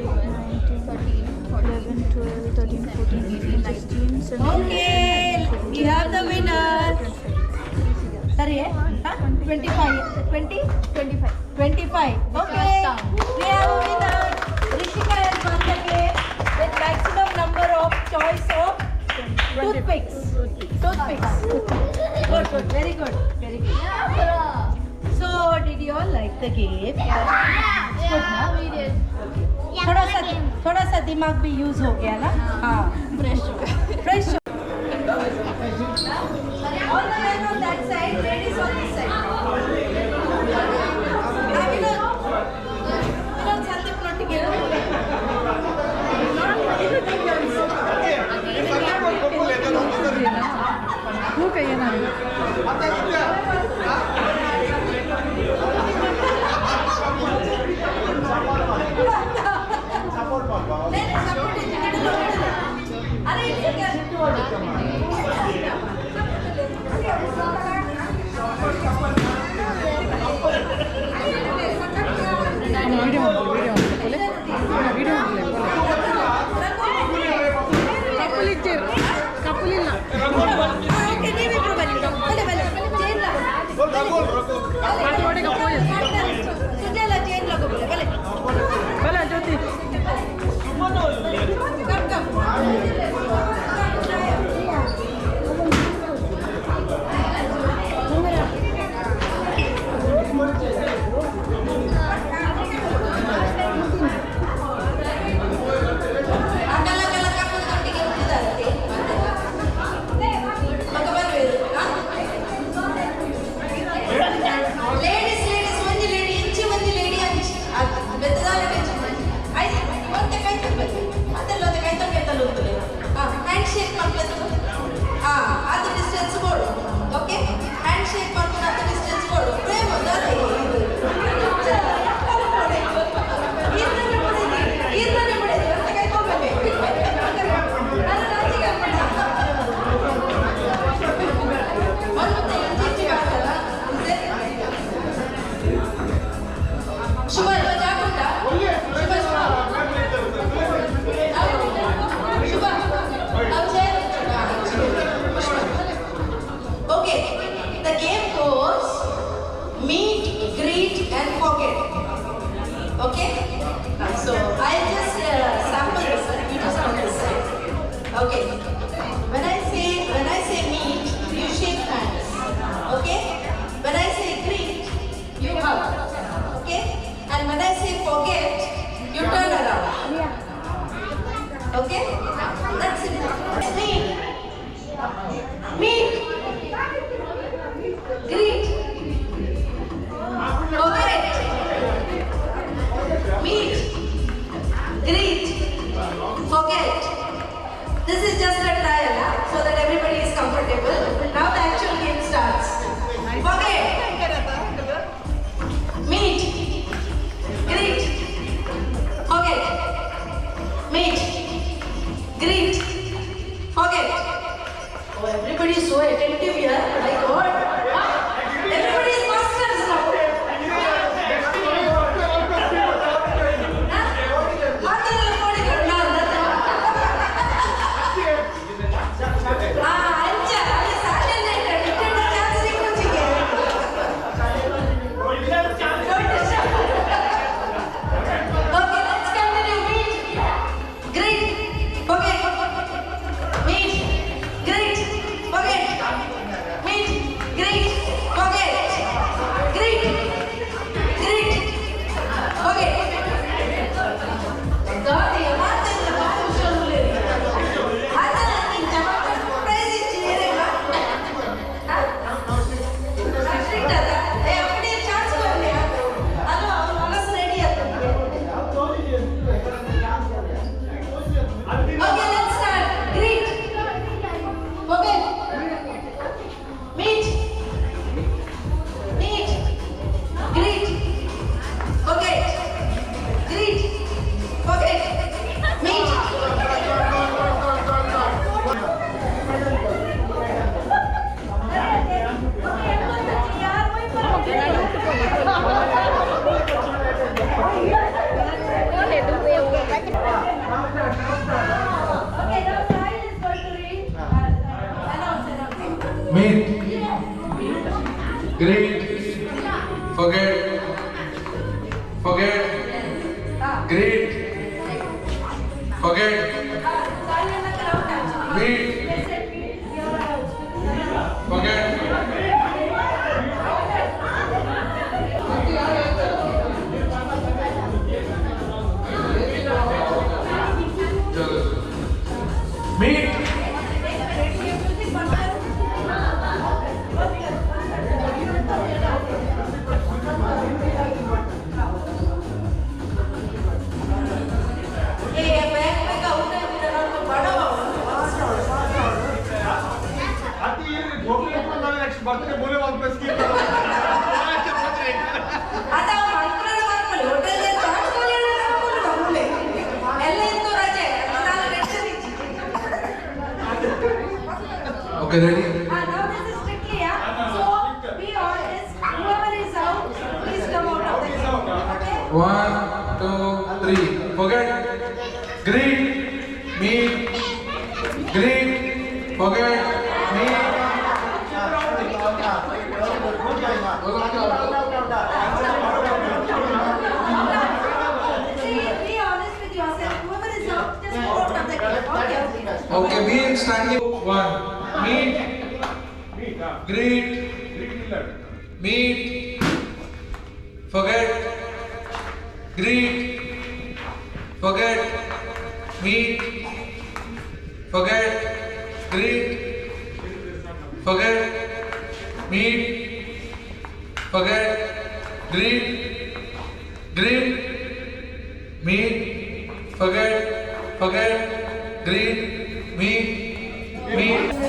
13, 11, 12, 13, 14, 15, 16, 17. Okay, we have the winner. ಸರಿ, 25, 20, 25. 25. Okay, we have a winner. Rishika has won the game with maximum number of choice of toothpicks. Toothpicks. Good, good, very good, very good. So, did you all like the game? Yeah, we did. थोड़ा सा दिमाग भी use हो गया ना? हाँ. Fresh हो गया. Fresh. All the men on that side. Ladies, ladies, ಒಂಜಿ ಲೇಡಿ ಇಂಚಿ ಒಂಜಿ ಲೇಡಿ ಅಂಚಿ ಬೆತ್ತದಾಲ I ಒಂತೆ ಕೈ ತರ್ಬೇಕು ಅದೆಲ್ಲ ಒಂತೆ ಕೈ ತರ್ಬೇಕಲ್ಲ ಉಂಟು. ಹಾಂ, ಹ್ಯಾಂಡ್ ಶೇಕ್ ಮಾಡ್ಬೇಕು. ಹಾಂ, ಅದು ಡಿಸ್ಟೆನ್ಸ್ ಕೊಡು. ಓಕೆ, ಹ್ಯಾಂಡ್ ಶೇಕ್ ಮಾಡ್ಕೊಂಡು ಅದು ಡಿಸ್ಟೆನ್ಸ್ ಕೊಡು. ಪ್ರೇಮ ದಾದೆ ಈರ್ತಾನೆ ಬಿಡಿದೆ ಒಂತೆ ಕೈ ತಗೋಬೇಕು. ಅದು ನಾಚಿಕೆ ಆಗ್ಬೇಡ. ಒಂದು ಇಂಚಿ ಇಂಚಿ ಆಗ್ತಲ್ಲ. ಶುಭ ಜಾಗ ಉಂಟಾ? ಶುಭ ಶುಭ ಶುಭ. Okay, the game goes meet, greet and forget. Okay, so I'll just sample this one. You just on this side. Okay, when I say meet, you shake hands. Okay, when I say greet, you hug. Okay, and when I say forget, you turn around. Okay, that's it. Meet, meet, greet, forget, meet, greet, forget. This is just a trial, huh? So that everybody is comfortable. Now the actual game starts. Forget, meet, greet, forget, meet, greet, forget. Oh, everybody is so attentive here. My God. Huh? Everybody is masters now. ಮಾತಾಡಲ್ಲ ಕೋಡಿಗಳು ನಾನು. ಆ, ಅಂಚ ಅಲ್ಲಿ ಸಾಲೆಲ್ಲ ಇಟ್ಟ chance ಸಿಕ್ಕುಚಿಗೆ. Okay, let's continue. Meet, greet, forget. Meet, greet, forget. Meet, greet, forget. Greet, greet, forget. ದಾದಿ ಮಾತೆಲ್ಲ ಬಾರಿ ಹುಷಾರುಲೇರಿ. ಅದಲ್ಲ ನಿಂಚ price ಇಚ್ಚಿ ಏರೇಗ? ಏ ಅಪ್ಪಡಿ ಚಾನ್ಸ್ ಕೊಡ್ಲಿ. ಅಲ್ಲ ಅವ್ರ ಮನಸ್ಸು ರೆಡಿ ಆಗ್ತದೆ. Okay, let's start. Greet. Forget. Meet. Meet. Greet. Forget. Greet. Forget. Meet. Okay, now Sahil is going to read. Announce, announce. Meet, greet, forget, forget, greet, forget, Sahil and out actually. Meet. They said meet, you're out. Forget. चलो meet. ಏ bag bag out ಆಗಿದ್ರೆ ನಾನು ಬಡವ. Next birthday ಬೋಲೆ ವಾಪಸ್. ಅದ ಮಂತ್ರನ ಬರ್ಕೊಳ್ಳಿ hotel charge ಮೂಲೆ ಎಲ್ಲ ಇತ್ತು ರಜೆ ನಾನು tension ಇಚ್ಚಿ. Okay, ready? Now this is strictly, yeah? So be honest, whoever is out, please come out of the game. Okay? One, two, three. Forget, greet, meet, greet, forget, meet. बोलो. Meet. Greet. Meet. Forget. Greet. Forget. Meet. Forget. Greet. Forget. Meet. Forget. Greet. Greet. Meet. Forget. Forget. Greet. Meet. Meet.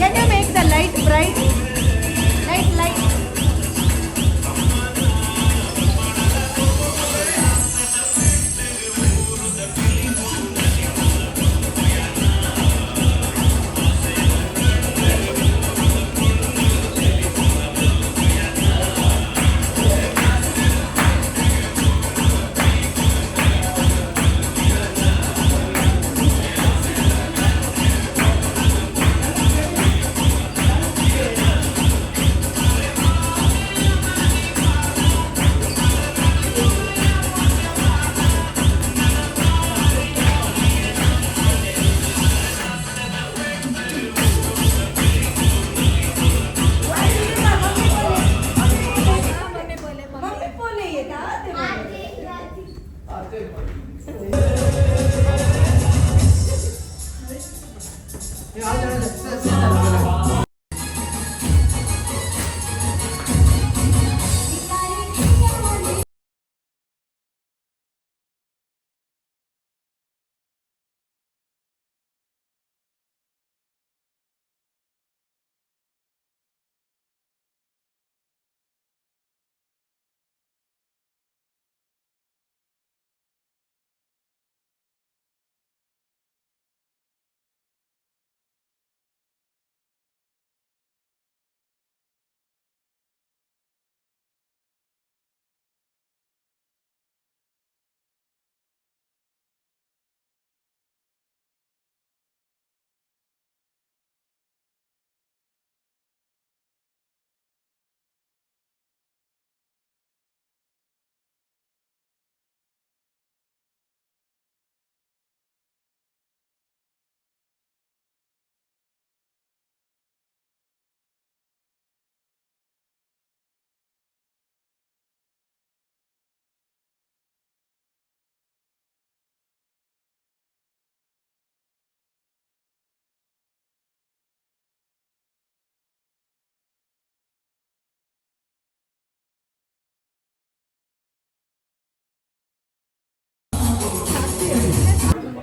Can you make the light bright? Light, light. Mummy बोले ये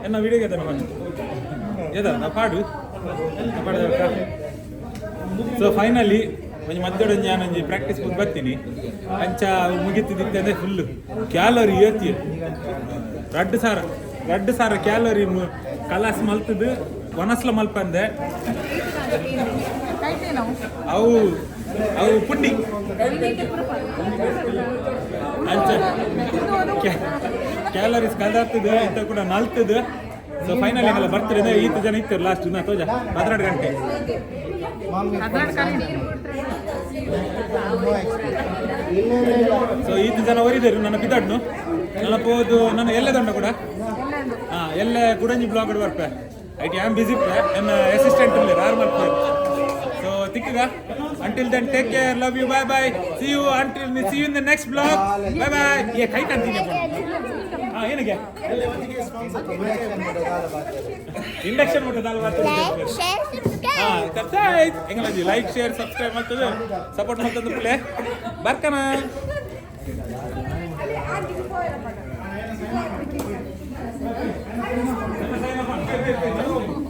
ಎನ್ನ video ಗೆದ್ದಾನೆ ಎದ ಪಾಡು ಪಾಡು. ಸೊ finally ಒಂಜಿ ಮಧ್ಯಡ ಒಂಜಿ practice ಪೂರ ಬರ್ತೀನಿ ಅಂಚ ಮುಗಿತಿದ್ದೆ ಫುಲ್ ಕ್ಯಾಲೋರಿ ಏತಿ 2,000 ಕ್ಯಾಲೋರಿ ಕಲಾಸ್ ಮಲ್ತದು ವನಸ್ಲ ಮಲ್ಪಂದೆ ಅವು ಅವು ಪುಂಡಿ ಅಂಚ ಕ್ಯಾಲೋರೀಸ್ ಕಳೆದಾಗ್ತದೆ ಅಂತ ಕೂಡ ನಲ್ತದೆ. ಸೊ ಫೈನಲ್ ಎಲ್ಲ ಬರ್ತಾರೆ ಈತ ಜನ ಇತ್ತು ಲಾಸ್ಟ್ ನಾ ತೋಜ 12 ಗಂಟೆ. ಸೊ ಈತ ಜನ ಒರಿದರು ನನ್ನ ಪಿದಾಡ್ನು ನನ್ನ ಪೋದು ನನ್ನ ಎಲ್ಲೆ ದಂಡ ಕೂಡ ಹಾಂ ಎಲ್ಲೆ ಗುಡಂಜಿ ಬ್ಲಾಗ್ ಬರ್ಪೆ IT am busy ನನ್ನ ಅಸಿಸ್ಟೆಂಟ್ ಇಲ್ಲ ಯಾರು ಮಲ್ಪೆ. ಸೊ ತಿಕ್ಕಗ until then take care, love you, bye bye, see you until see you in the next blog, bye bye. ಏ ಕೈ ಕಾಣ್ತೀನಿ ಹಾಂ ಏನಕ್ಕೆ ಇಂಡಕ್ಷನ್ ಮುಟ್ಟದ ಹಾಂ ಸಬ್ಸ್ಕ್ರೈಬ್ ಹೆಂಗಲ್ಲ ಲೈಕ್ ಶೇರ್ ಸಬ್ಸ್ಕ್ರೈಬ್ ಮಾಡ್ತದೆ ಸಪೋರ್ಟ್ ಮಾಡ್ತಂದ್ರೆ ಪಿಳ್ಳೆ ಬರ್ಕಣ. Wait, wait.